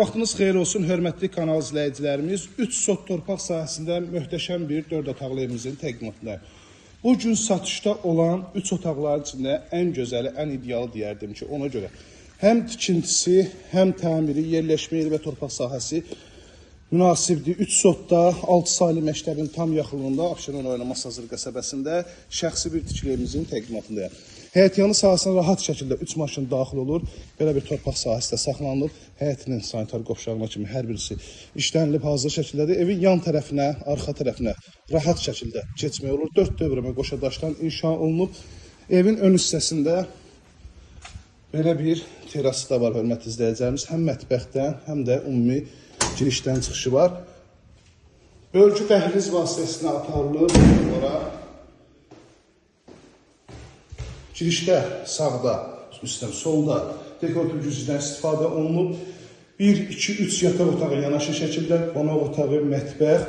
Vaxtınız xeyir olsun, hörmətli kanal izləyicilərimiz. 3 sot torpaq sahəsində möhtəşəm bir 4 otaqlı evimizin təqdimatındayım. Bu gün satışda olan 3 otaqların içində ən gözəli, ən idealı deyərdim ki, ona görə həm tikintisi, həm təmiri, yerləşmə yeri və torpaq sahəsi münasibdir. 3 sotda 6 saylı məktəbin tam yaxınlığında Abşeron rayonu Masazır qəsəbəsində şəxsi bir tikili evimizin təqdimatındayım. Həyətyanı sahəsinə rahat şəkildə 3 maşın daxil olur. Belə bir torpaq sahəsi də saxlanılıb. Həyətinin sanitar qovşağına kimi hər birisi işlənilib hazır şəkildədir. Evin yan tərəfinə, arxa tərəfinə rahat şəkildə keçmək olur. 4 dövrəmə qoşa daşdan inşa olunub. Evin ön hissəsində belə bir terası da var, hörmətli izləyicilərimiz. Həm mətbəxdən, həm də ümumi girişdən çıxışı var. Bölgü dəhliz vasitəsilə aparılır. Ora girişdə sağda, üstdən solda dekorativ güzgüdən istifadə olunub. 1, 2, 3 yataq otağı yanaşı şəkildə, qonaq otağı, mətbəx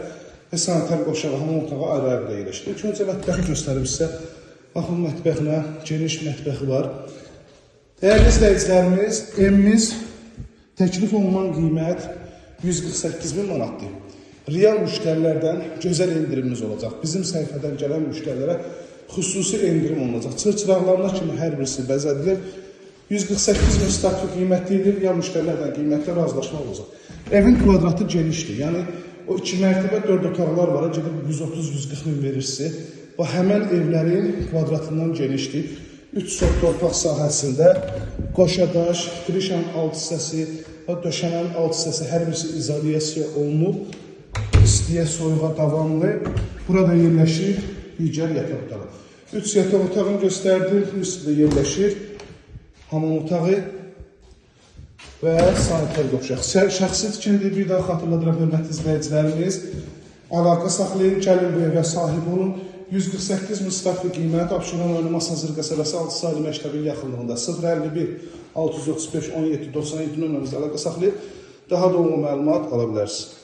və sanitar qovşağı, hamam otağı ayrı-ayrı yerləşir. İlk öncə mətbəxi göstərim sizə. Baxın mətbəxinə, geniş mətbəxi var. Dəyərli izləyicilərimiz, evimiz təklif olunan qiymət 148 min manatdır. Real müştərilərdən gözəl endirimimiz olacaq. Bizim səhifədən gələn müştərilərə xüsusi endirim olunacaq. Çır-çıraqlarına kimi hər birisi bəzədilir. 148 min statü qiymətli edir, real müştərilərdən qiymətlə razılaşmaq olacaq. Evin kvadratı genişdir. Yəni o 2 mərtəbə 4 otaqlar var, gedib 130-140 min verirsiniz. Bu həmən evlərin kvadratından genişdir. 3 sot torpaq sahəsində qoşa daş, trişan alt hissəsi və döşəmənin alt hissəsi hər birisi izolyasiya olunub. İstiyə, soyuğa davamlı. Burada yerləşir digər yataq otağı. 3 yataq otağını göstərdim. Üstündə yerləşir hamam otağı və sanitar qovşaq. Şəxsi tikilidir, bir daha xatırladıram hörmətli izləyicilərimiz. Əlaqə saxlayın, gəlin bu evə sahib olun. 148 min statlı qiymət Abşeron rayonu Masazır qəsəbəsi 6 saylı məktəbin yaxınlığında 051 635 17 97 nömrəmizdə əlaqə saxlayıb daha dolğun məlumat ala bilərsiniz.